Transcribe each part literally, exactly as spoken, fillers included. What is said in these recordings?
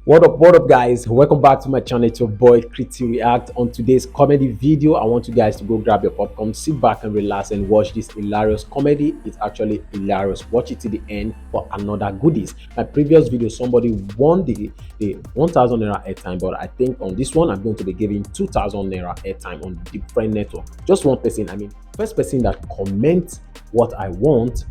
What up, what up, guys? Welcome back to my channel. It's your boy Kriti React. On today's comedy video, I want you guys to go grab your popcorn, sit back and relax and watch this hilarious comedy. It's actually hilarious. Watch it to the end for another goodies. My previous video, somebody won the, the one thousand naira airtime, but I think on this one, I'm going to be giving two thousand naira airtime on different network. Just one person, I mean, first person that comments what I want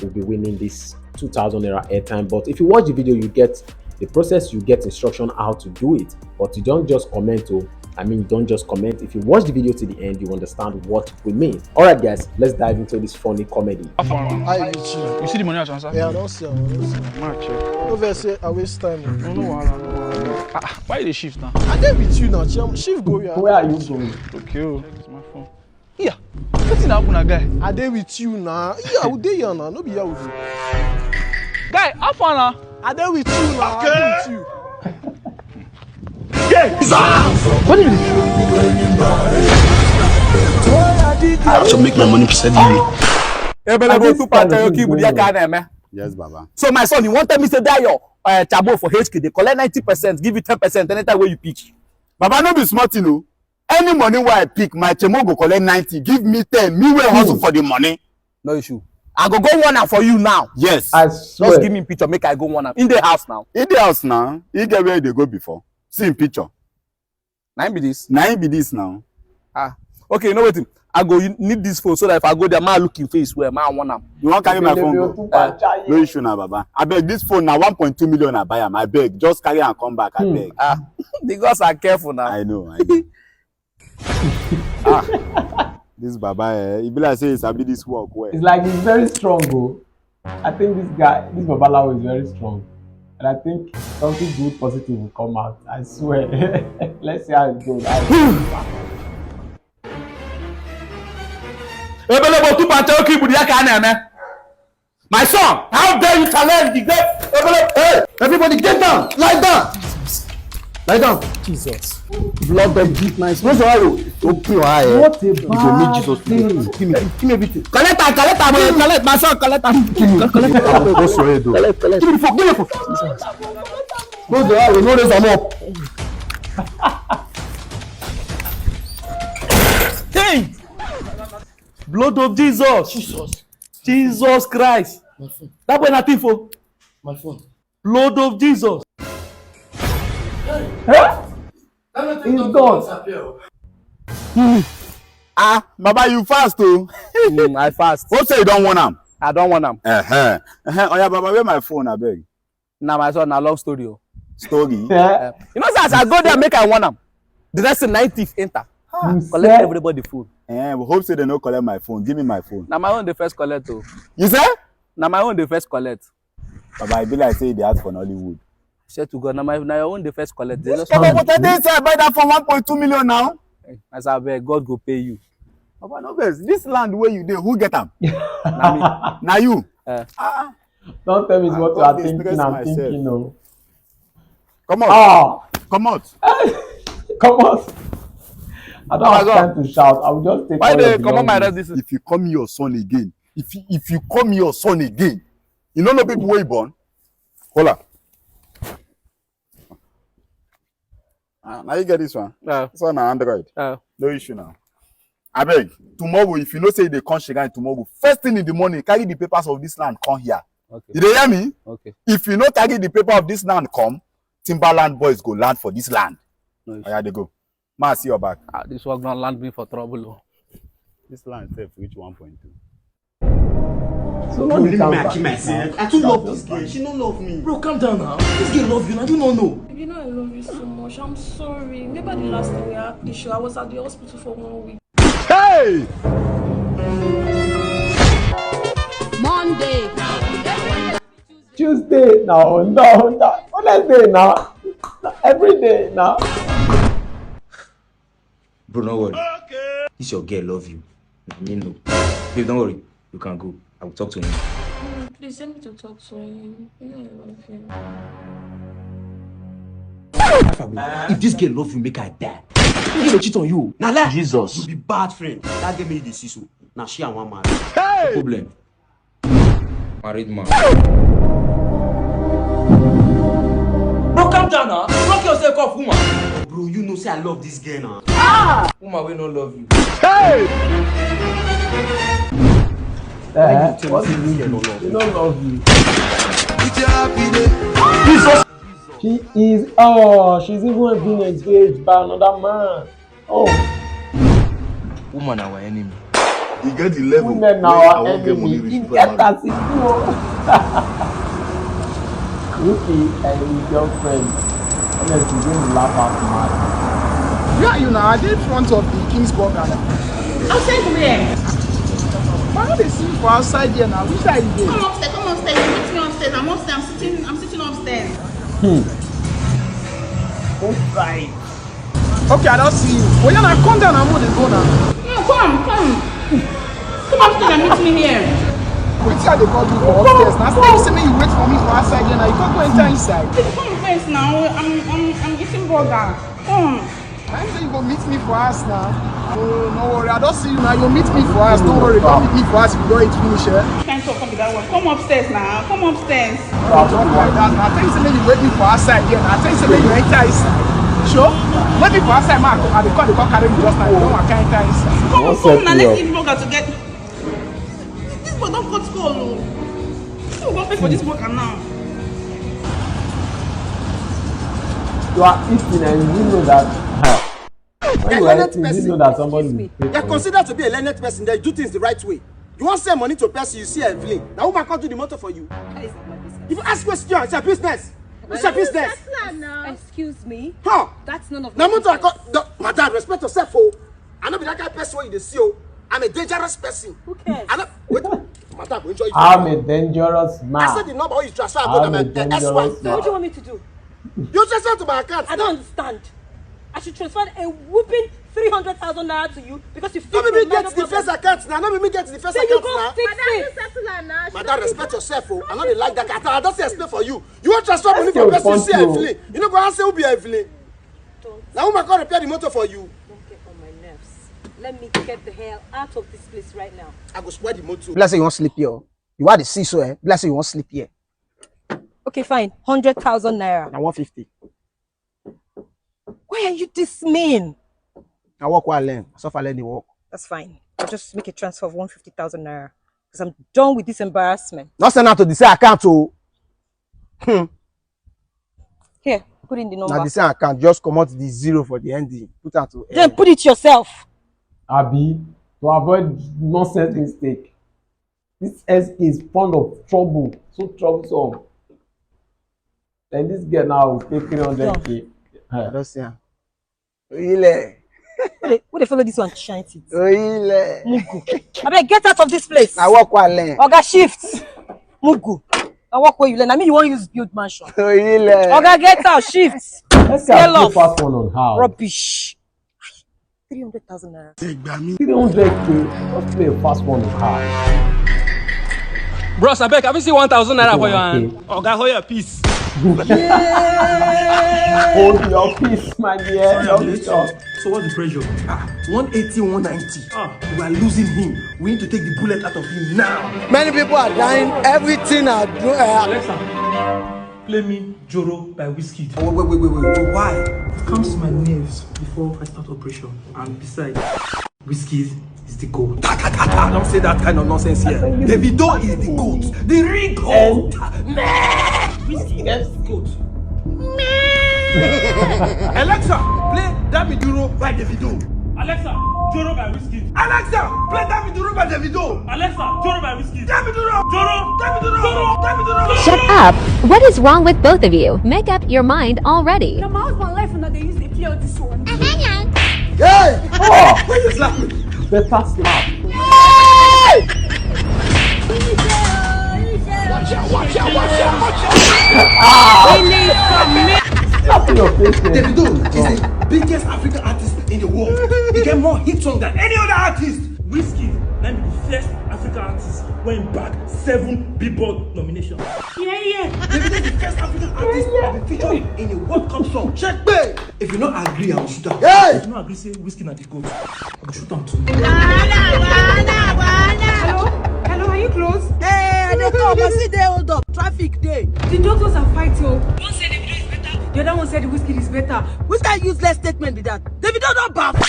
will be winning this two thousand naira airtime. But if you watch the video, you get the process, you get instruction how to do it. But you don't just comment, oh, I mean, don't just comment. If you watch the video to the end, you understand what we mean. All right, guys, let's dive into this funny comedy. How you reach you? You see the money I transfer? Yeah, I don't see. I don't see. March. Yeah. No vex say I waste time. No, no, wahala, no, wahala. Ah, ah, why you dey shift now? I dey with you now, Chiam. Shift go where? Where are you going? Okay, oh, it's my phone. Yeah. Wetin happen na guy? I dey with you now. Yeah, we dey here now. No be here we dey. Guy, how far na? I dey with you now. I dey with you. I have to make my money beside you. Ebelebo two part tell you keep with your kind of man. Yes, Baba. So my son, you want tell me say that your uh, chabo for H K they collect ninety percent, give you ten percent anytime where you pick. Baba, no be smart, you know. Any money where I pick, my chemo go collect ninety, give me ten. Me will hustle for the money. No issue. I go go one am for you now. Yes. I Just swear. Give me picture, make I go one am in the house now. In the house now, he get where they go before. See in picture. Na him be this. Now he be this now. Ah. Okay, you know what? I go you need this phone so that if I go there, man look in face where man want am. You want carry my phone go? Ebelebo two part tell you. No issue now, Baba. I beg this phone now one point two million. I buy am. I beg. Just carry and come back. I beg. Ah, the gods are careful now. I know. I know. Ah, this Baba, eh, he be like say he sabi this work well. It's like he's very strong, oh. I think this guy, this Babalawo is very strong. And I think something good, positive will come out. I swear. Let's see how it goes. How it goes. Ebelebo two part tell you keep with your kind of man. My son, how dare you challenge the great Ebelebo? Hey, everybody get down, lie down, lie down. Jesus. Blood of Jesus, my son. What's wrong? Open your eye. What a You go meet bad Jesus. thing. Give me, give me everything. Collect am, collect am, eh, collect my son, collect am. Give me, collect am. What's your head though? Collect, collect. Give me the phone, give me the phone. Close the eye, we no raise am up. Hey! Blood of Jesus. Jesus. Jesus Christ. That boy na thief o. My phone. Blood of Jesus. He's gone. Ah, Baba, you fast too. Mm, I fast. Hope say you don't want am. I don't want am. Uh-huh. Uh-huh. Oh yeah, Baba, where my phone, I beg. Na my son, na long story o. Story. Yeah. You know, say as I go there, make I want am. The next thing, night thief enter. You Collect said- everybody phone. Eh, we hope say they no collect my phone. Give me my phone. Na my own dey first collect o. You say? Na my own dey first collect. Baba, I be like say they ask for Nollywood. Swear to God, na my na your own dey first collect. They just Baba, but I dey say I buy that phone one point two million now. As I beg, God go pay you. Baba, no vex. This land where you dey, who get am? Na me. Na you. Eh. Ah, Don't tell me it's I what you don't are dey thinking stress and myself. Thinking, oh. Come out. Ah, Come out. Come on. I don't Oh my have God. Time to shout. I will just take Why all they your come on my belongings. Red this? If you call me your son again, if you, if you call me your son again, you no know people wey you born. Hold on. Ah, now you get this one. Uh, This one na Android. uh, No issue now. I beg. Tomorrow, if you know say they come Shigan tomorrow, first thing in the morning, carry the papers of this land come here. okay. You dey hear me? Okay. If you no carry the paper of this land come, Timberland boys go land for this land. No issue. Oya, they go. Ma, see your back. Ah, this one gonna land me for trouble o. This land sef reach one point two. So no Only dey me, I count kill back. myself. I too love this girl. She no love me. Bro, calm down now. This girl love you, and you no know. You know I love you so much. I'm sorry. Remember the last time we had issue? I was at the hospital for one week. Hey! Monday. Tuesday now, no, no. Wednesday now. Every day now. Bro, no worry. This your girl love you. Na me know. Babe, don't worry. You can go. I will talk to him. Please help me to talk to him. You know I love him. If this girl love you, make I die. He go cheat on you. Na lie. Jesus. You be bad friend. That girl made this so. Now she and one man. No problem. Married man. Bro, calm Down now. Knock yourself off, woman. Bro, you know say I love this girl now. Woman wey no love you. Eh, what is this? They don't love you. It's your happy day. She is. Oh, she's even been engaged by another man. Oh, Woman na our enemy. You get the level. Women na Wey I our wan get money enemy. reach He people get mouth. As it go. Ruki and his girlfriend. Honestly, they will laugh out mad. Where are you now? Are they in front of the King's Burger now? Outside where? But I no dey see you for outside here now. Which side you dey? Come upstairs, come upstairs. You meet me upstairs. I'm upstairs. I'm sitting, I'm sitting upstairs. Outside. Okay, I don't see you. Well, yeah, now come down. I'm going to go now. No, come, come. Come upstairs and meet me here. Wait till they call you for upstairs. Now, tell you say make you wait for me for outside here now. You can't go enter inside. Come first now. I'm, I'm, I'm eating burger. Come. I say you go meet me for house now. Oh, no worry. I don't see you now. You meet me for house. Don't worry. Don't meet me for house. You don't eat finish, eh? Can't talk come be that one. Come upstairs now. Come upstairs. Don't worry. That, I think say make you wait me for outside here. I think say make you enter inside. Sure? Wait me for outside, man. I dey call, dey call carry me just now. You don't want to enter inside. Come, What's come up, now. yo? Let's eat burger together. This boy don't cut call. Oh. Who go pay for this burger now? You are eating and you know that. When A you are learned eating, you person. Know that somebody Excuse me. Will pay You're for it. Considered to be a learned person that you do things the right way. You won't send money to a person you see Evelyn. Now, woman can't do the motor for you. That is not my business. If you ask question, it's your business. It's your business. Excuse me. Huh? That's none of Now, my motor, I business. Can't, no, madam, respect yourself, oh. I know be that kind of person wey you dey see, oh. I'm a dangerous person. Who cares? I know. Wait, madam, enjoy. I'm a dangerous man. I said the number wey you transfer, I go I'm to my a dangerous ex-wife. man. What do you want me to do? You transfer to my account. I don't understand. I should transfer a whooping three hundred thousand naira to you because you No fixed be me the get minor the first problem. Account now. No be me get the first Then you account go now. Fix Madam, you it. Settle am now. Madam, respect yourself, oh. I no dey like that. I don say explain for you. You wan transfer money Still for person you see punch you. Evelyn. You no go ask say who be Evelyn. Don't, Na woman come repair the motor for you. Don't get on my nerves. Let me get the hell out of this place right now. I go spoil the motor. Be like say you wan sleep here. You are the see so, eh? Be like say you wan sleep here. Okay, fine. Hundred thousand naira. Na one fifty. Why are you this mean? I work while I learn. I suffer learn the work. That's fine. I'll just make a transfer of one fifty thousand naira because I'm done with this embarrassment. Not send am to the same account o. Hmm. Here, put in the number. Na the same account. Just comot the zero for the ending. Put am to Then end. Put it yourself. Abi, to avoid nonsense mistake. This S K is fond of trouble, so troublesome. And this girl now will pay three hundred K. I don see am. Oyile. Who dey, who dey follow this one shine it? Oyile. Mugu. Abeg, get out of this place. Na work while I learn. Oga, shift. Mugu. Na work wey you learn. I mean, you wan use build mansion. Oyile. Oga, get out, shift. Let's Scale go off. Fast one on how. Rubbish. Three hundred thousand naira. Three hundred K. Just play a fast one on how. Bros, abeg, have you seen one thousand naira for your Okay. Hand? Oga, hold your peace. Hold your peace, my dear. Don't be shocked. So what's the pressure? Ah, one eighty, one ninety. Ah, we are losing him. We need to take the bullet out of him now. Many people are dying. Everything are do. Uh, Alexa, play me Joro by Wizkid. Wait, wait, wait, wait, wait. Why? It calms my nerves before I start operation. And besides, Wizkid is the goat. Ta, ta, ta, ta. Don't say that kind of nonsense here. Davido is the goat. The real goat. Man! Wizkid is the goat. Alexa, play Dami Duro by Davido. Alexa, Joro by Wizkid. Alexa, play Dami Duro by Davido. Alexa, Joro by Wizkid. Dami Duro. Joro. Dami Duro. Joro. Dami Duro. Shut up! What is wrong with both of you? Make up your mind already. Now my husband life and they use the play all this one. Hey! Oh! Why you slap me? Better slap. Watch out, watch out, watch out, watch out! Slap your face. Davido is the biggest African artist in the world. He get more hit song than any other artist. Wizkid na be the first African artist wey bag seven Billboard nomination. Yeah, yeah. Davido is the first African artist to be featured in a World Cup song. Check me. If you no agree, I will shoot am. Hey! If you no agree say Wizkid na the goat, I go shoot am too. Hello? Hello, are you close? Hey, I dey come. I see they hold up. Traffic dey. The doctors are fighting. One say the place better. The other one said Wizkid is better. Which kind useless statement be that? Davido don baff. But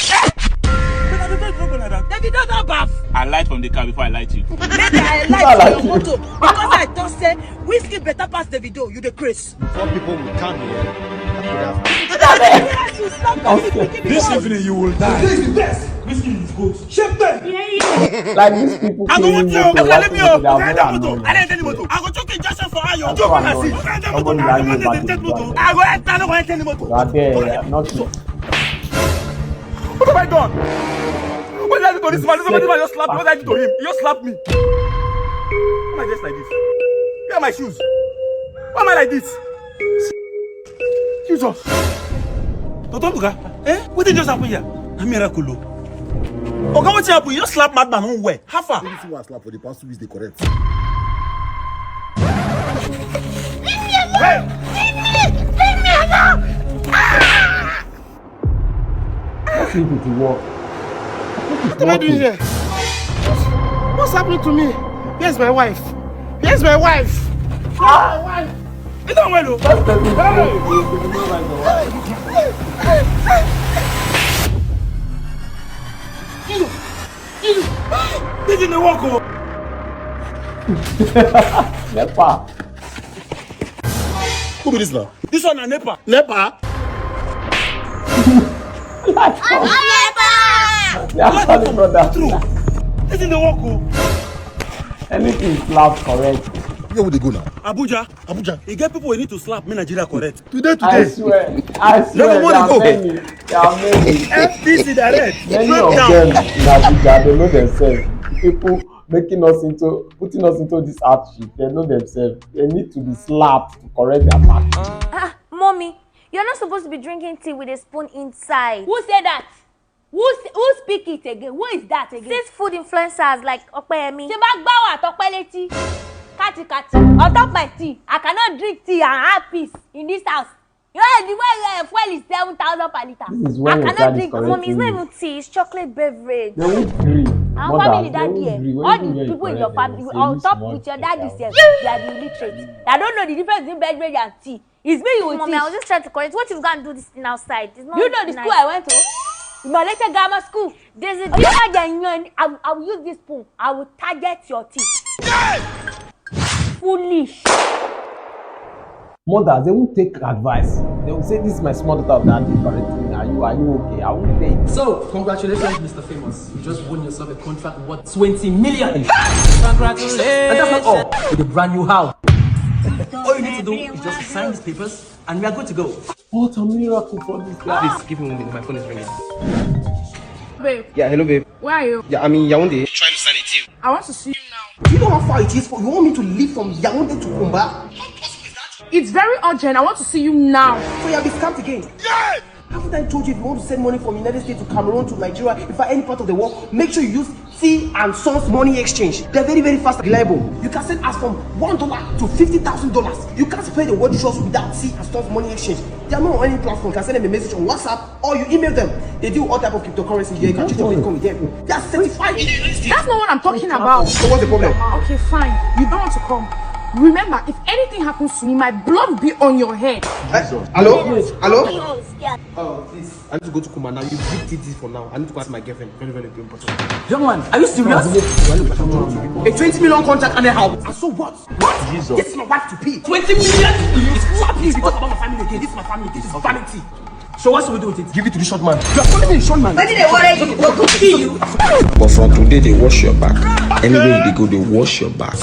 I don't know like that. Davido don baff. I light from the car before I light you. Make I light your motor because I don say Wizkid better pass Davido. You dey craze. Before people will come here, I could have Yes, you slap the pikin This before. Evening you will die. This is the best. Wizkid is good. Shame them. Like these people I go playing want you. motor, Open why let me people up. dey Open let avoid me motor. annoying I let any motor. I go choke injection for iron. That's Choke why on I see. know. Open let Somebody motor. like I you want back to in take the motor. back. I go enter. I don't want any motor. You are there, not you. What have I done? What did I do to this man? This man just slapped me. What did I do to him? He just slapped me. Why am I dressed like this? Where are my shoes? Why am I like this? Jesus. Totonuga, eh? What did just happen here? A miracle. Oh. Oga, what happened? You just slap madman who where? How far? This one slap for the past two weeks, they correct. What if it work? What am I doing here? What's happening to me? Where's my wife? Where's my wife? Where's my wife? You don't well, oh. That's the thing. Hey! This didn't work, oh. Nepa. Who be this now? This one na nepa. Nepa. They are calling brother. True. This didn't work, oh. Anything slap correct. Where would they go now? Abuja. Abuja. E get people wey need to slap. Make Nigeria correct. Today, I today. Swear, I swear, No, there money are go. Many, there are many. F T C direct. Many Drop of down. Them in Abuja, they know themselves. People making us into, putting us into this hardship, they know themselves. They need to be slapped to correct their back. Ah, mommy, you're not supposed to be drinking tea with a spoon inside. Who say that? Who s- who speak it again? Who is that again? These food influencers like Opeyemi. Tí bá gbá wà tọpẹ́ létí. Kàtìkàtì. On top my tea, I cannot drink tea and have peace in this house. You know the way uh, fuel is seven thousand per litre. This is I when your cannot child is drink. Correct. Mommy, it's not even tea, it's chocolate beverage. They won't agree. Our Mother, family they that won't year, agree. When all you the hear people in correct, your they family say on this top one with your is dad their is own. They are the illiterate. They don't know the difference between beverage and tea. It's me you will Mommy, teach. I was just trying to correct. What if you go and do this thing outside? It's not You know the nice. School I went to? Imolete Grammar School. There's a Oh, you know, I, I will use this spoon. I will target your teeth. Foolish. Mothers, they won't take advice. They will say, "This is my small daughter that did correct me. Are you, are you okay? I won't take." So, congratulations, Mister Famous. You just won yourself a contract worth twenty million. Congratulations. And that's not all. With a brand new house. All you need to do is just sign these papers and we are good to go. What a miracle for this guy. Please give me a minute. My phone is ringing. Babe, Yeah, hello, babe. Where are you? Yeah, I'm in Yaoundé. I want to see you now. Do you know how far it is for you? Want me to leave from Yaoundé to Kumba? It's very urgent. I want to see you now. So you have been scammed again. Haven't I told you if you want to send money from United States to Cameroon to Nigeria, in fact, any part of the world, make sure you use C and Sons Money Exchange. They're very, very fast, reliable. You can send as from one dollar to fifty thousand dollars. You can't spend the world trust without C and Sons Money Exchange. They are not on any platform. You can send them a message on WhatsApp or you email them. They deal with all type of cryptocurrency. You can choose to make income with them. They are certified. That's not what I'm talking about. So what's the problem? Okay, fine. You don't want to come. Remember, if anything happens to me, my blood will be on your head. Eh, hello? Hello? Oh, please. I need to go to Kumba now. You leave this for now. I need to go ask my girlfriend. Very, very important. Young man, are you serious? A twenty million contract and a house. And so what? What? This is my wife to pay. Twenty million? You slap me if you talk about my family again. This is my family. This is vanity. So what should we do with it? Give it to the short man. You are calling me a short man. Wetin dey worry you? Go kill you. But from today, they wash your back. Anywhere they go, they wash your back.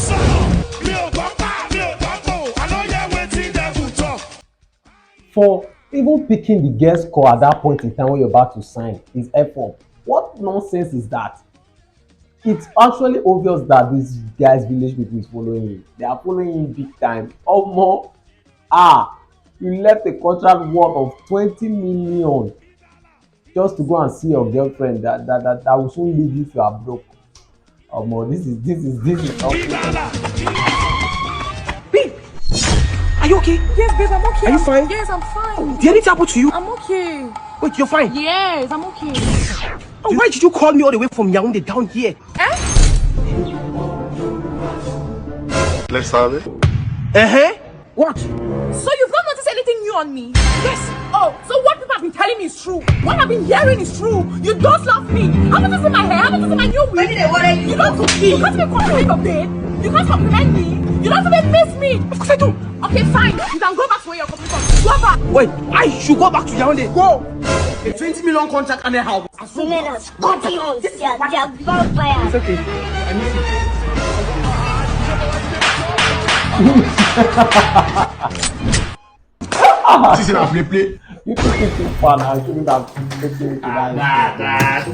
For even picking the girl's call at that point in time when you're about to sign is effort. What nonsense is that? It's actually obvious that this guy's village people is following him. They are following him big time. Oh more, ah, you left a contract worth of twenty million just to go and see your girlfriend that that that, that will soon leave you if you are broke. Oh more, this is this is this is not. Babe, are you okay? Yes, babe, I'm okay. Are you fine? Yes, I'm fine. Did anything happen to you? I'm okay. Wait, you're fine. Yes, I'm okay. Oh, why did you call me all the way from Yaoundé down here? Eh? Let's have it. Uh huh. What? So you've not noticed Anything new on me? Yes. Oh, so what people have been telling me is true. What I've been hearing is true. You don't love me. Haven't you seen my hair? Haven't you seen my new wig? Wetin dey worry you? You don't cook me. You can't even control your babe. You can't compliment me. You don't even miss me. Of course I do. Okay, fine. You can go back to where you're coming from. Go back. Wait, I should go back to Yaoundé. Go. A twenty million contract and a house. As soon as God, they are, they are vampires. It's okay. I miss you. This is a play play. You people too far now. You shouldn't have taken it to that.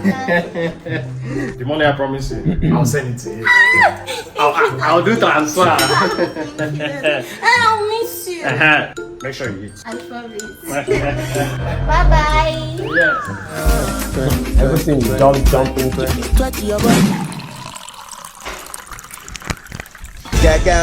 The money I promise you, I'll send it to you. I'll, I'll, I'll do transfer. I'll miss you. Uh-huh. Make sure you eat. I promise. Bye bye. Yeah. Everything jump, jump into. Gaga.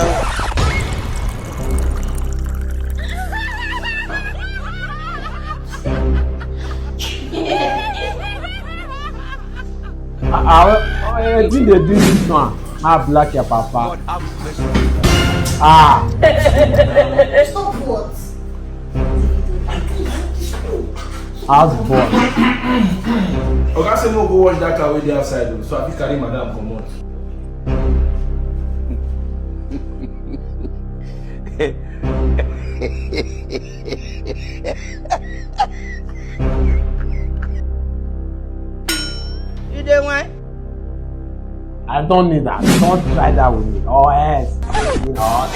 Ah, ah, eh, wetin dey do this one? Ma block your papa. Ah. Stop what? House boy. Oga say no go wash that car wey dey outside o, so I fit carry madam comot. You dey whine? I don't need that. Don't try that with me. Or else, you know,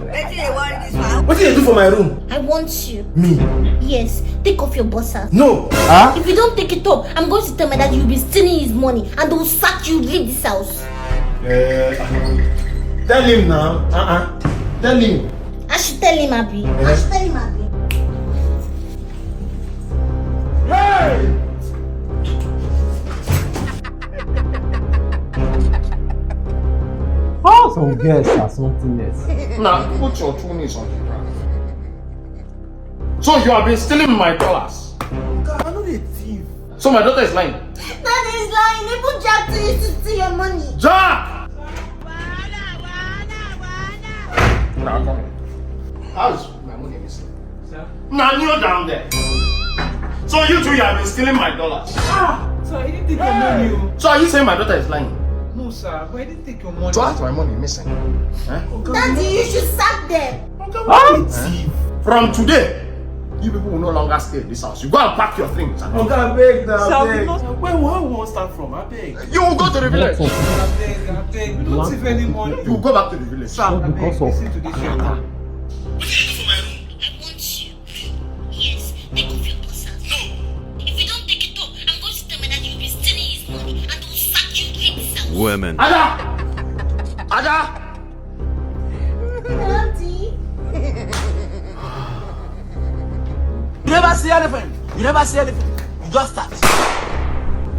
wetin dey worry this one? Wetin you dey do for my room? I want you. Me? Yes. Take off your boxers. No. Huh? If you don't take it off, I'm going to tell my dad you'll be stealing his money and they will sack you, leave this house. Eh, tell him now. Uh-uh. Tell him. I should tell him, abi? Eh? I should tell him, abi? Hey! Oh, some girls are something else. Now, put your two knees on the ground. So you have been stealing my dollars. Oga, I no dey thief. So my daughter is lying. Daddy is lying. Even Jack too used to steal your money. Jack! Now come here. How's my money missing? Sir? Now kneel down there. So you two, you have been stealing my dollars. Ah, sir, I didn't take your money o. So are you saying my daughter is lying? No, sir, but I didn't take your money. So how's my money missing? Eh? Daddy, you should sack them. Oga, what a thief. From today, you people will no longer stay in this house. You go and pack your things and Oga, abeg na, abeg. Where, where we wan start from? Abeg. You will go to the village. Abeg, abeg. We don't thief any money. You go back to the village. Sir, abeg, listen to this young man. Wetin you do for my room? I want you. Yes, take off your boxers. No. If you don't take it off, I'm going to tell my dad you'll be stealing his money and they'll sack you, leave this house. Women. Ada! Ada! Daddy. You never see anything. You never see anything. You just start.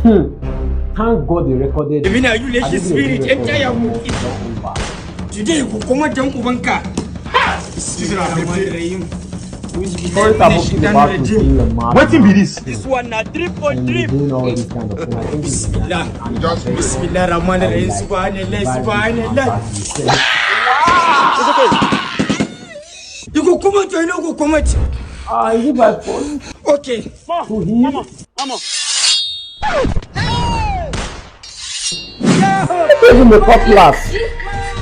Hmm. Thank God they recorded. Èmi náà yóò lè ṣe spirit. Ẹ jẹ́ ìyàwó. Today you go comot dem ubanka. This is not a play. Sorry, Taboki, the back to see your mouth. Wetin be this? This one na drip on drip. Doing all this kind of thing. I think this is Bismillah. Just Bismillah Rahman Rahim. Subhanallah, Subhanallah. It's okay. You go comot, you no go comot. Ah, is it my phone? Okay. To him? Mama, mama. Even the cutlass. He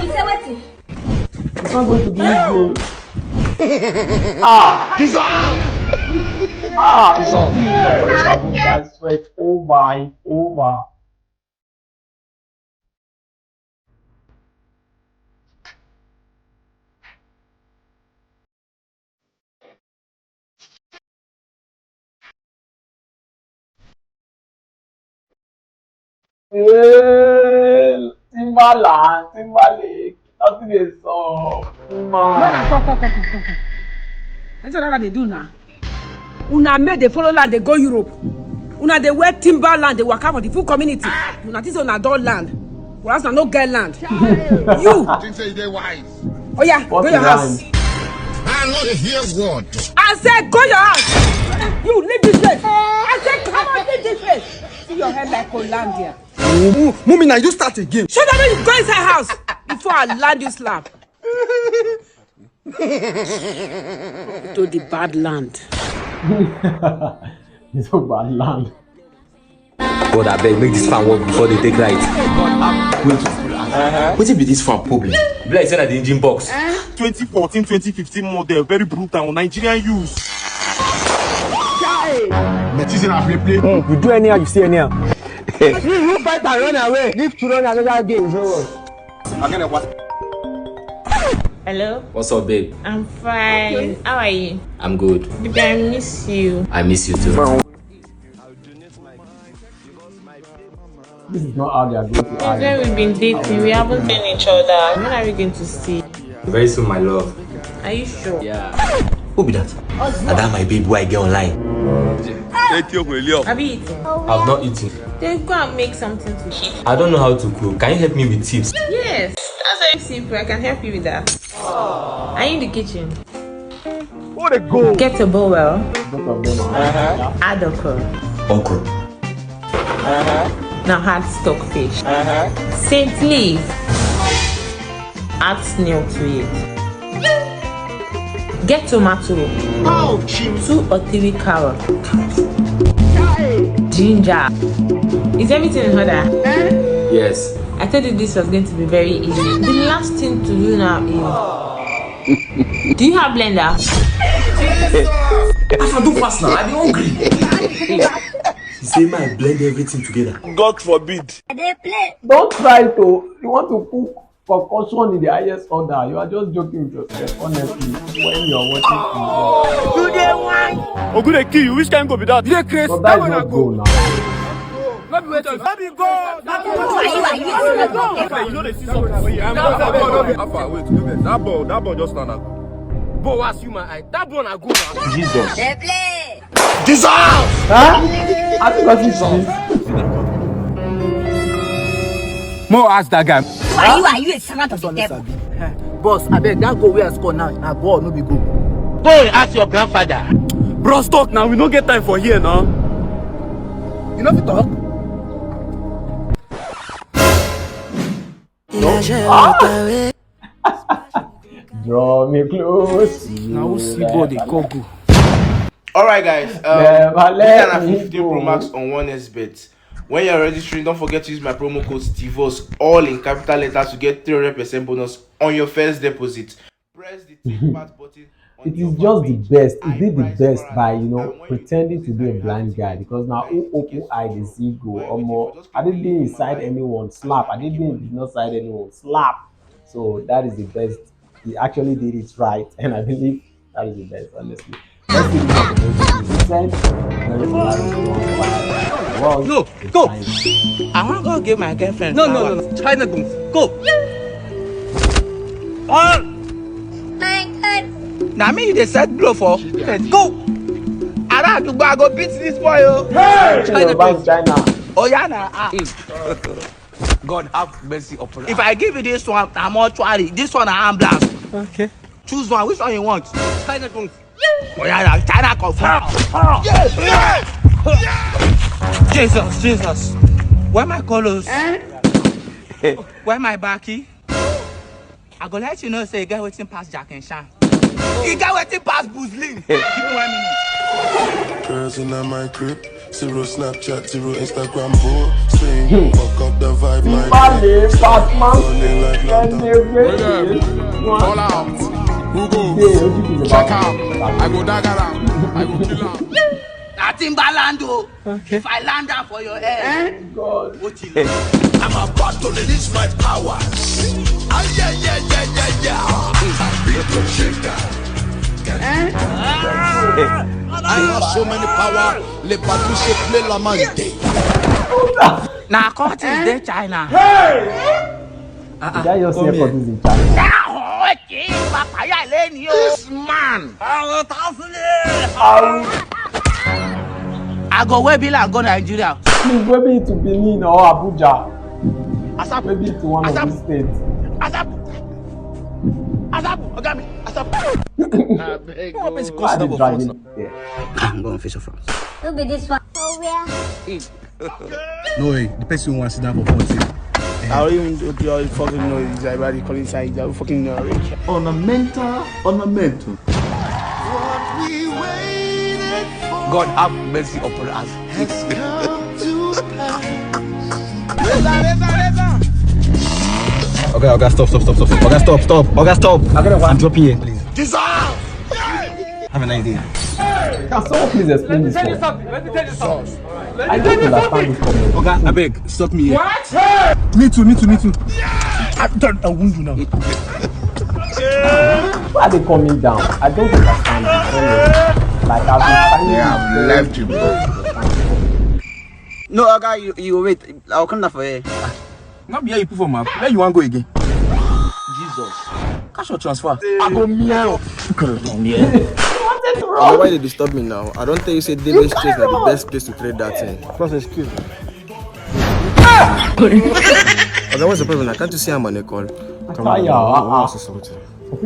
say wetin? It's not going to be easy. Ah, this one. Ah, this one. Guys, sweat. Oh my, oh my. Hey, Timberland, Timberlake, nothing dey sup. Man. Come, come, come, come, come, come. That's what I dey do now. Una make dey follow land dey go Europe. Una dey wear Timberland dey waka for the full community. Una think say una don land. Whereas una no get land. You. Think say you dey wise. Oya, go your house. I no dey hear word. I say go your house. You leave this place. I say come out, leave this place. See your head like Hollandia. Mummy, now you start again. Shut up, you go inside house before I land you slap. To the bad land. It's a bad land. God, I beg, make this fan work before they take light. Wait, wetin be this fan problem? Be like say na the engine box. twenty fourteen, twenty fifteen model, very brutal, Nigerian use. But you say na play play. You do anyhow, you see anyhow. You fight and run away. Live to run another day. Hello? What's up, babe? I'm fine. How are you? I'm good. Baby, I miss you. I miss you too. This is not how they are going to Since when act. We've been dating, we haven't seen each other. When are we going to see? Very soon, my love. Are you sure? Yeah. Who be that? Na that my babe wey I get online. Have you eaten? I've not eaten. Then go and make something to eat. I don't know how to cook. Can you help me with tips? Yes, that's very simple. I can help you with that. Are you in the kitchen? What a go! Get a bowl. Both of them are. Add okra. Okra. Now add stockfish. Saint leaf. Add snail to it. Get tomato. Two or three carrots. Ginger. Is everything in order? Yes. I told you this was going to be very easy. The last thing to do now is, do you have blender? As I do fast now, I be hungry. She say make I blend everything together. God forbid. Don't try to. You want to cook concoction in the highest order. You are just joking with yourself, honestly. When you are watching football. Ogun dey kill you. Which kind go be that? You dey craze. But that is not goal now. No be wetin. No be goal. Why you are you? You know they see something for here. I'm not. Alpha, wait, no vex. That ball, that ball just stand up. Ball was you my eye. That ball na goal now. Jesus. They play. Jesus! Huh? I think what is this? Mo ask that guy. Why you are you a servant of the devil? Boss, I beg that goal where I score now. Na ball, no be goal. Go and ask your grandfather. Bros, talk now. We no get time for here now. You know fit talk. Draw me close. Now who see ball they call go? Alright, guys. Um, Yeah, but this let are me fifty go. Pro Max on one S bet. When you're registering, don't forget to use my promo code STEVOS, all in capital letters, to get three hundred percent bonus on your first deposit. Press the take part button. On It the is offer just the page. best. I It did the price best for by, am. you know, And when you pretending to deposit be a and you blind ask guy, for because now it, who you open get eye it. dey see goal. Why waiting Omo, for just I click didn't the link inside on my anyone slap. I didn't inside anyone slap. So that is the best. He actually did it right, and I believe that is the best, honestly. Let's see what the most is. He said, "Very nice one, fine." Well, No, it's go. fine. I wan go give my girlfriend No, no, flower. no, no. China don't. Go. Ah, My God. na me you dey set blow for. Go. Ara àdúgbò, I go beat this boy o. China, China. Oya na. Ah. God have mercy upon us. If I give you this one, na mortuary. This one na ambulance. Okay. Choose one. Which one you want? China don't. Oya na, China come. Jesus, Jesus. Where my colors? Where my backy? I go let you know say you get wetin pass Jack and Shan. You get wetin pass Buzlin. Give me one minute. Girls in my crib, zero Snapchat, zero Instagram, posting. Fuck up the vibe, my Bale, Batman, Burning like and London. the Fall out. Who go? Check am. I go dagger am. I go kill am. Na Timbaland o. Okay. If I land am for your head, God. o ti lọ. I'm about to release my powers. Ah, yeah, yeah, yeah, yeah, yeah. I beat the shit down. I have so many power. Le Patrice play la main. Na countries dey China. Did I just hear countries in China? Now, okay, you are fire lane, yo. This man. I go wey be like go Nigeria. Please, where be to Benin or Abuja? Asap. Where be to one of Asap. These states? Asap. Asap. Oga mi. Asap. Why they dragging me there? I'm going face of France. Who be this one? No way, the person who wants to sit down for fourteen. Eh, I don't even know if you all fucking know this. Everybody call inside. I don't fucking know. Ornamental, ornamental. God have mercy upon us. Okay, okay, stop, stop, stop, stop, stop. Okay, stop, stop. Okay, stop. I'm dropping here, please. Have an idea. Can someone please explain this one? Let me tell you something. I don't understand this problem. Okay, I beg, stop me here. What? Me too, me too, me too. I, I, I won't do now. Why are they coming down? I don't understand this. Honestly. Like, I've been finding Yeah, I've left you, bro. No, Oga, you, you wait. I'll come down for here. Not be here you put for map. Where you want go again? Jesus. Cash or transfer? I go meow. Oga, why they disturb me now? I don't tell you say Davis Chase na the best place to trade that thing. Plus excuse me. Oga, what's the problem? Now? Can't you see I'm on a call? Come on, Tire, I uh, want uh. to say something.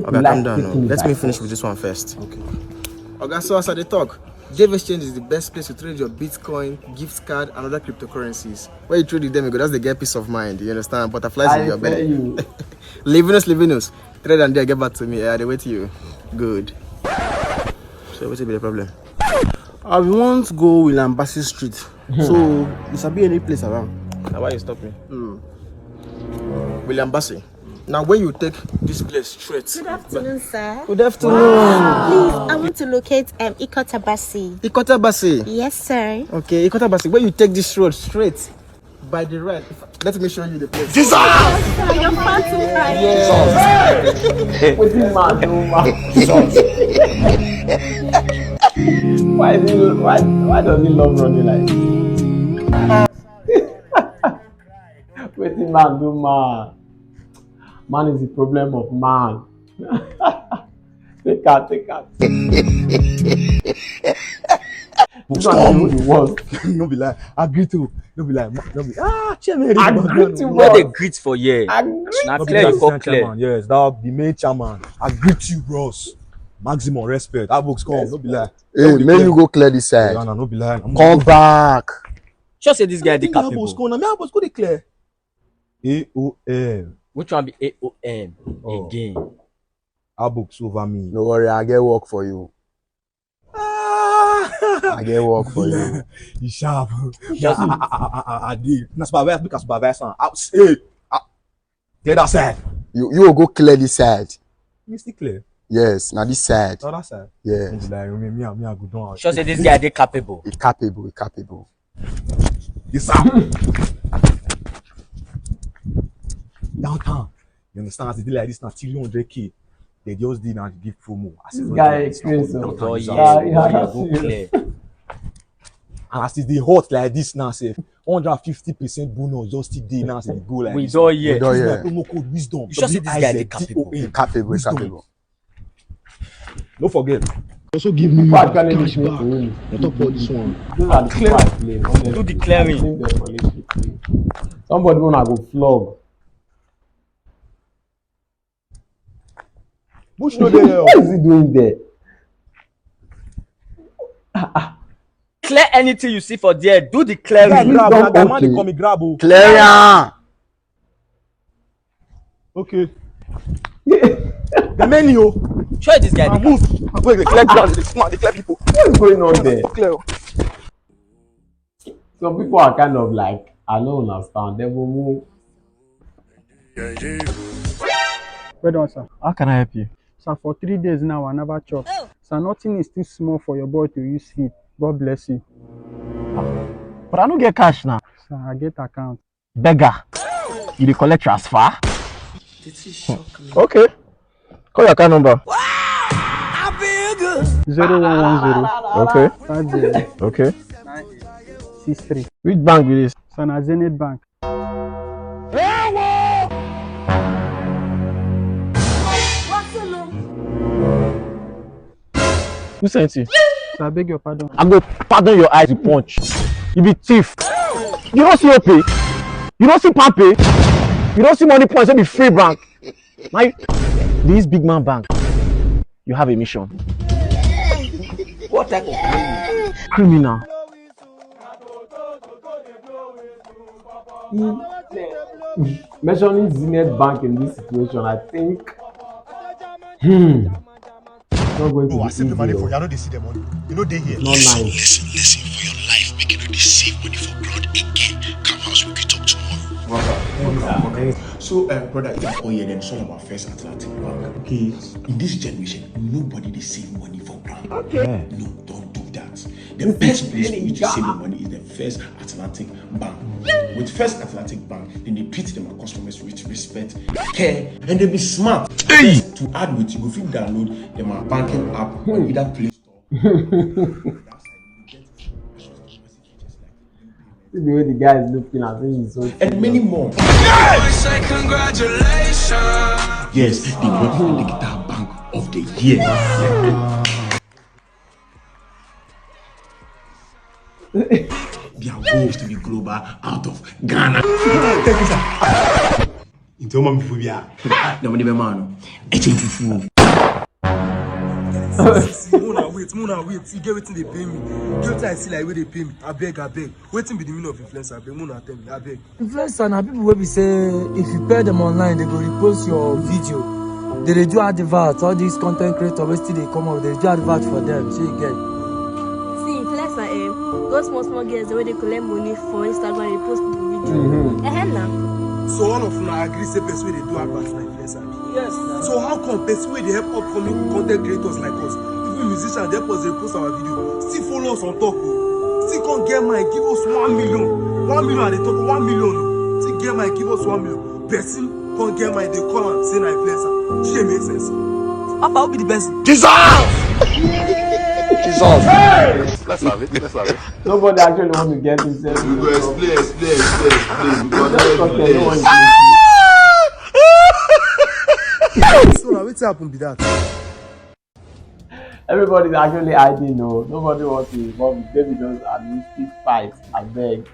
Oga, calm down now. Let me finish with this one first. Okay. Oga, so as I dey talk, Davis Chain is the best place to trade your Bitcoin, gift card, and other cryptocurrencies. When you trade with them, you go just dey get peace of mind. You understand? Butterflies in I your tell belly. You. Levinus, Levinus. Trade and there, get back to me. I dey wait you. Good. So wetin be the problem? I want go William Bassey Street. So you sabi any place around? Na why you stop me? William Bassey. Now when you take this place straight. Good afternoon, sir. Good afternoon. Please, I want to locate um Ikota Bassey. Ikota Bassey. Yes, sir. Okay, Ikota Bassey. When you take this road straight, by the right, if- let me show you the place. Sir, you're far too high. Wetin man do man? Why is he, why why does he love running like this? Wetin man do man? Man is the problem of man. Take out, take out. This one is the worst. No be lie. I agree to. No be lie. No be. Ah, chairman. I agree to No what? Dey greet for here. I agree. Na No be clear that you come assistant clear. Chairman. Yes, that the main chairman. I greet you, bros. Maximum respect. Abooks come. No be lie. Hey, man, you go clear this side. Yeah, no be lie. I'm Come back. Sure say this guy dey Abooks capable. come. Now me Abooks go dey clear. A O M. Which one be A O M Oh. Again? Abooks over me. No worry, I get work for you. Ah! I get work for you. You sharp. Just I, I, I, I, I, I did. Na supervisor, make a supervisor. I say, ah, clear that side. You you go clear this side. You still clear? Yes, now this side. Other side. Yeah. No be lie. Me, me, me, I go down. Sure say this guy dey capable. It capable, it capable. This side. Downtown. You understand? As they dey like this now, three hundred K. They just did now give promo. I say, This "No, guy no, explains no, so. no, Oh no, yeah, Yeah, no, yeah, yeah, that's go it. clear. And as it dey hot like this now, say one hundred fifty percent bonus just still dey now, say go like We this. don hear. We don Use my hear. Promo code wisdom. You sure say this guy dey W I Z D O N. capable? It capable, it Wisdom. capable. No forget. Also give me People back actually cash listening back. To him. On top all this one. Those are the people I blame. Honestly. Do the clearing. I blame them for listening to him. Somebody wanna go flog. Bush no dey here. What is he doing there? Clear anything you see for there. Do the clearing. Guy grab, Don't na guy man dey okay. Come, he grab o. Clear am. Okay. The menu o. Sure this guy Ah, dey move. Wait, dey clear ground, dey come out, dey clear people. What is going on there? Clear o. Some people are kind of like, I don't understand. They will move. Well done, sir. How can I help you? Sir, for three days now, I never chop. Sir, nothing is too small for your boy to use feed. God bless you. But I no get cash now. Sir, I get account. Beggar. You dey collect transfer? Did he shock me? Okay. Call your account number. Zero one one zero. Okay. Five zero. Okay. Six three. Which bank be this? Sir, na Zenith Bank. Who sent you? Sir, I beg your pardon. I go pardon your eyes with punch. You be thief. You don't see Opay. You don't see Palmpay. You don't see money points. You be free bank. My this big man bank. You have a mission. What type of Criminal. Mentioning Zenith Bank in this situation, I think, hmm, it's not going to No, I be see the easy money for o. You. I know they see the money. You know they here. Not nice. Listen, listen for your life. Make you no dey save money for ground again. Come house, we can talk tomorrow. So, uh, brother, if I call here, then it's all about First Atlantic Bank. Okay. In this generation, nobody dey save money for ground. Okay. Yeah. No, don't do that. The This best is place for really you to save your money is the First Atlantic Bank. With First Atlantic Bank, then they treat them as customers with respect, care, and they be smart. Hey! To add with, you go fit download them our banking app on either Play Store. See the way the guy is looking at him, he's so And many serious. More. Yes, they went for the guitar bank of the year. Their goal is to be global out of Ghana. Into my phobia. No, no, no, no. It's a fool. Mona wait, Mona wait. You get wetin dey pain me. Get wetin I see like wey dey pain me. Abeg, abeg. Wetin be the meaning of influencer? Abeg, Mona tell me. Abeg. Influencer na people wey be say if you pair them online, they go repost your video. They dey do advert, all these content creators wey still dey come up, they do advert for them. So you get. See, influencer, eh, those small, small girls wey dey collect money for Instagram, dey post the video. Mm-hmm. Eh, na. So all of una agree say person wey dey do advert na influencer? Yes. So how come person wey dey help upcoming content creators like us, even musicians, dey help us dey post our video, still follow us on talk o? Still come get mind give us one million. One million I dey talk, one million o. Still get mind give us one million. Person come get mind dey call am say na influencer. Shey e make sense? Papa, who be the person? Jesus! Jesus! Let's have it. Let's have it. Nobody actually want to get himself. We go explain, explain, explain, explain. Because just talk, no one. So now wetin happen be that? Everybody's actually hiding, no. Nobody wants to involve with Davido's and Wizkid fight, I beg.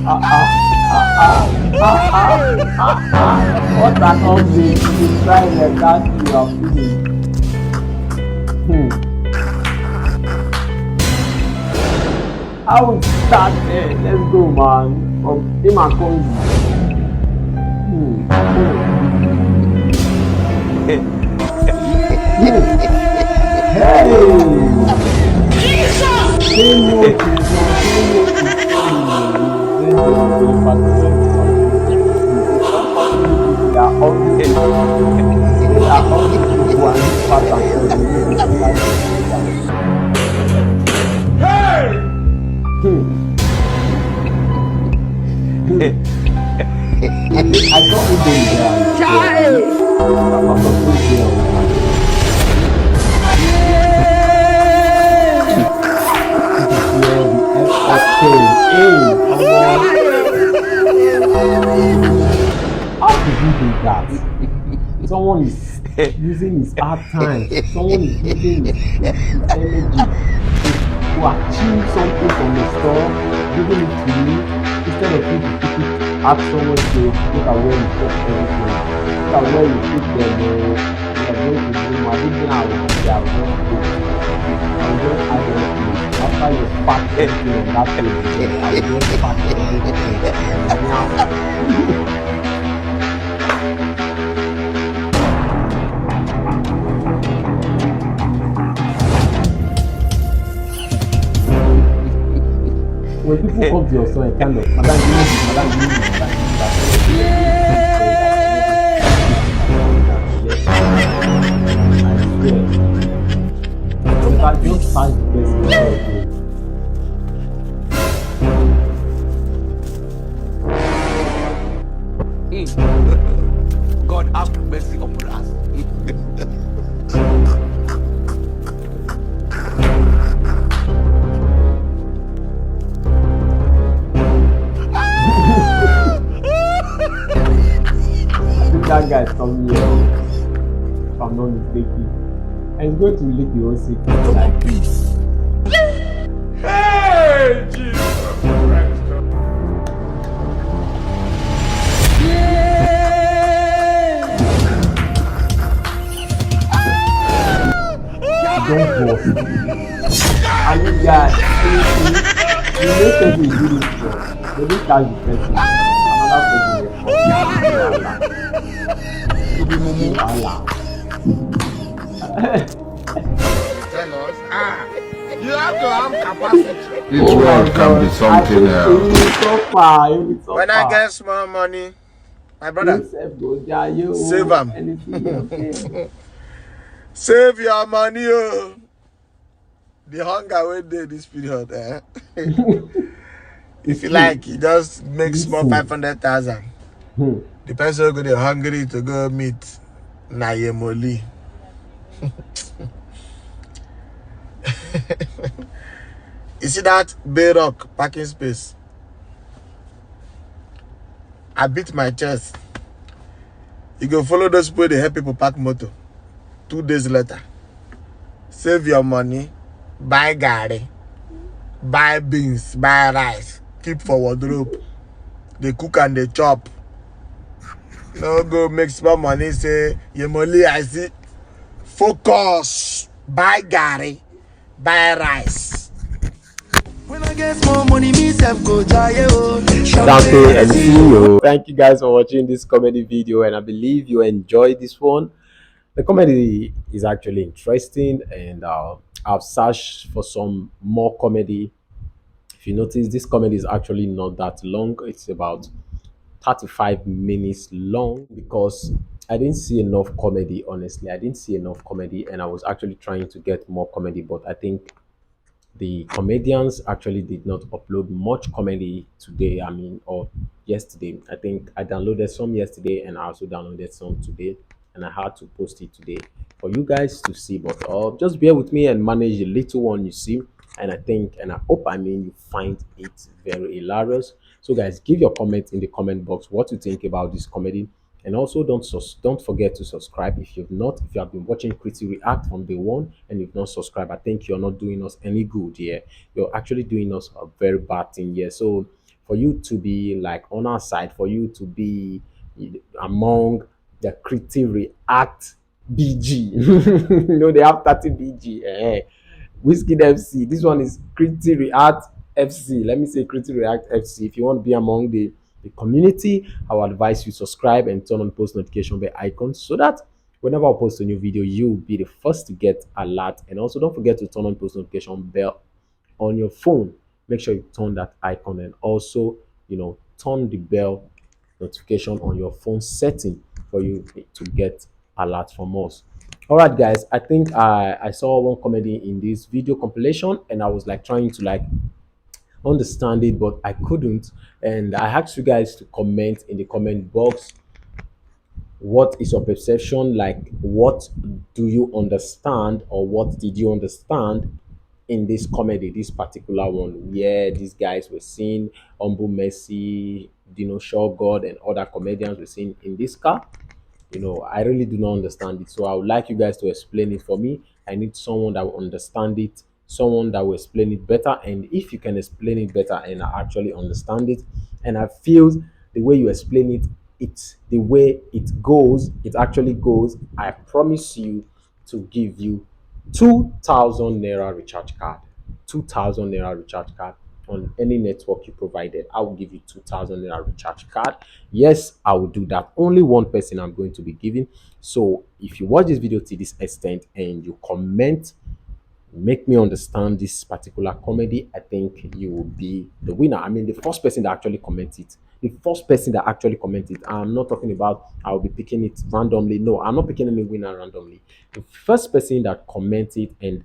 Ah, ah, ah, ah, ah, ah, ah, ah. What an update. You try like that, you are finished. Hmm. How we start there? Let's go, man. From him and Kobe. Hmm. Hmm. Hmm. Hey! Say no to, say no to. They are always, they are always people who are not part and parcel. Hmm. Hmm. I don't even know. Chai! How did he do that? Someone is using his hard time. Someone is using his, his energy to achieve something from the store, giving it to you, instead of you to keep it, ask someone to look at where you put everything. Look at where you put them. Oh, you are going to do my big thing. I will be there. I will just go. I will just add everything. After you pack everything on that table, I will just pack everything. Now, when people come to your store and kind of, "Madam, give me this, madam, give me this, madam, give me that." I swear. You can just find the person. Mm. God have mercy upon us. That guy is coming here, if I'm not mistaken. And he's going to leak the whole secret. Like, hey, Jesus Christ. Don't bust. And you guys, you know say we do this job. They don't catch the person. Another person. You be mumu. Tell us. Ah, you have to have capacity. This world can be something else. When I get small money, my brother, save am. Save your money, oh. The hunger wey dey this period, eh? If you like, you just make small five hundred thousand. The person wey go dey hungry to go meet na Yemoli. You see that Bay Rock parking space? I beat my chest. You go follow those people wey dey help people park motor. Two days later, save your money, buy garri, buy beans, buy rice, keep for wardrobe, dey cook and dey chop. No go make small money say, "Yemoli, I see." Focus, buy garri, buy rice. When I get small money, me self go jaye o. Dante M C O. Thank you guys for watching this comedy video, and I believe you enjoyed this one. The comedy is actually interesting, and uh, I've searched for some more comedy. If you notice, this comedy is actually not that long. It's about thirty-five minutes long because I didn't see enough comedy, honestly. I didn't see enough comedy, and I was actually trying to get more comedy, but I think the comedians actually did not upload much comedy today, I mean, or yesterday. I think I downloaded some yesterday and I also downloaded some today, and I had to post it today for you guys to see. But uh, just bear with me and manage the little one you see. And I think, and I hope, I mean, you find it very hilarious. So, guys, give your comments in the comment box what you think about this comedy. And also, don't sus- don't forget to subscribe if you've not. If you have been watching Criti React from day one and you've not subscribed, I think you're not doing us any good here. You're actually doing us a very bad thing here. So, for you to be, like, on our side, for you to be among the Criti React B G. You know, they have thirty B G. Eh. Wizkid F C. This one is Criti React F C. Let me say Criti React F C. If you want to be among the, the community, I would advise you subscribe and turn on post notification bell icon so that whenever I post a new video, you'll be the first to get alert. And also, don't forget to turn on post notification bell on your phone. Make sure you turn that icon, and also, you know, turn the bell notification on your phone setting for you to get alert from us. All right, guys, I think I, I saw one comedy in this video compilation, and I was, like, trying to, like, understand it, but I couldn't. And I asked you guys to comment in the comment box, what is your perception? Like, what do you understand, or what did you understand in this comedy, this particular one, where these guys were seeing Humble Mercy, Dino Shaw God, and other comedians were seen in this car? You know, I really do not understand it. So I would like you guys to explain it for me. I need someone that will understand it, someone that will explain it better. And if you can explain it better and I actually understand it, and I feel the way you explain it, it's the way it goes, it actually goes, I promise you to give you two thousand naira recharge card. two thousand naira recharge card on any network you provided. I will give you two thousand naira recharge card. Yes, I will do that. Only one person I'm going to be giving. So if you watch this video to this extent and you comment, make me understand this particular comedy, I think you will be the winner. I mean, the first person that actually commented, the first person that actually commented, I'm not talking about I'll be picking it randomly. No, I'm not picking any winner randomly. The first person that commented and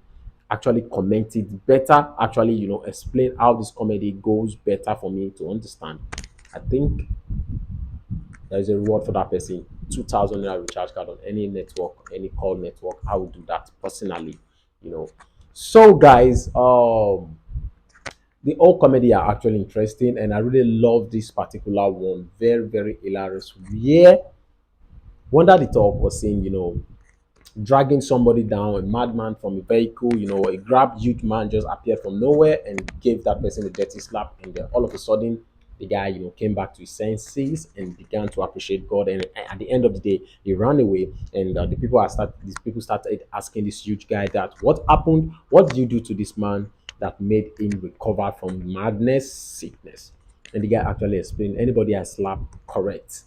actually commented better, actually, you know, explain how this comedy goes better for me to understand, I think there is a reward for that person. two thousand naira recharge card on any network, any call network. I will do that personally, you know. So, guys, um, the whole comedy are actually interesting, and I really love this particular one. Very, very hilarious. Yeah, Wonder the Talk was saying, you know, dragging somebody down, a madman from a vehicle, you know, a grabbed youth man just appeared from nowhere and gave that person a dirty slap, and then all of a sudden, the guy, you know, came back to his senses and began to appreciate God. And at the end of the day, he ran away, and uh, the people are start these people started asking this huge guy that what happened, what did you do to this man that made him recover from madness, sickness? And the guy actually explained, anybody I slap, correct.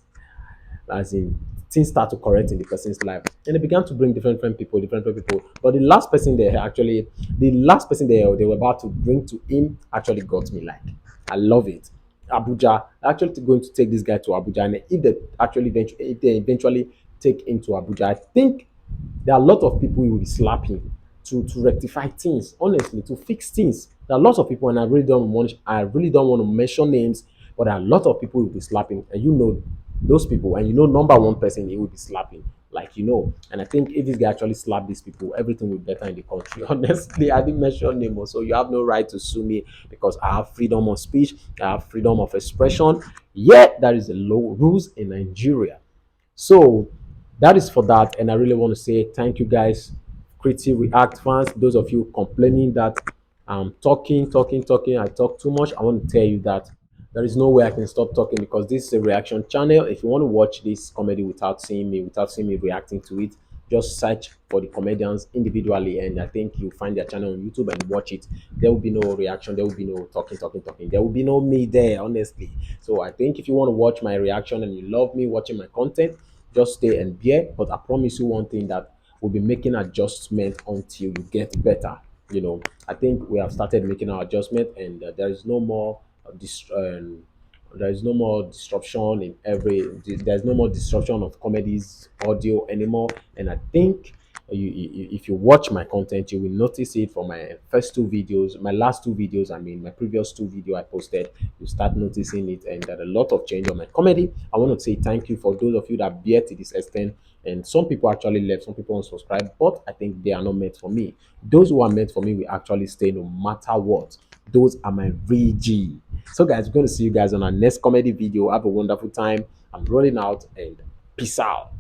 As in, things start to correct in the person's life, and they began to bring different, different people, different, different people. But the last person they actually, the last person they, they were about to bring to him actually got me. Like, I love it. Abuja, actually going to take this guy to Abuja, and if they actually eventually, if they eventually take him to Abuja, I think there are a lot of people he will be slapping to to rectify things, honestly, to fix things. There are lots of people, and I really don't want, I really don't want to mention names, but there are a lot of people he will be slapping, and you know those people, and you know number one person he will be slapping, like, you know. And I think if this guy actually slap these people, everything will be better in the country. Honestly, I didn't mention name, so you have no right to sue me, because I have freedom of speech, I have freedom of expression. Yet there is a law rules in Nigeria. So that is for that, and I really want to say thank you guys, Creative React fans. Those of you complaining that I'm talking, talking, talking, I talk too much, I want to tell you that there is no way I can stop talking, because this is a reaction channel. If you want to watch this comedy without seeing me, without seeing me reacting to it, just search for the comedians individually, and I think you find their channel on YouTube and watch it. There will be no reaction, there will be no talking, talking, talking. There will be no me there, honestly. So I think if you want to watch my reaction and you love me watching my content, just stay and bear. But I promise you one thing, that we'll be making adjustment until you get better. You know, I think we have started making our adjustment, and uh, there is no more uh, dist- um, there is no more disruption in every. There's no more disruption of comedy's audio anymore. And I think you, you, if you watch my content, you will notice it from my first two videos, my last two videos. I mean, my previous two video I posted, you start noticing it, and that a lot of change on my comedy. I want to say thank you for those of you that bear to this extent. And some people actually left, some people unsubscribed, but I think they are not meant for me. Those who are meant for me will actually stay no matter what. Those are my V G. So, guys, we're going to see you guys on our next comedy video. Have a wonderful time. I'm rolling out, and peace out.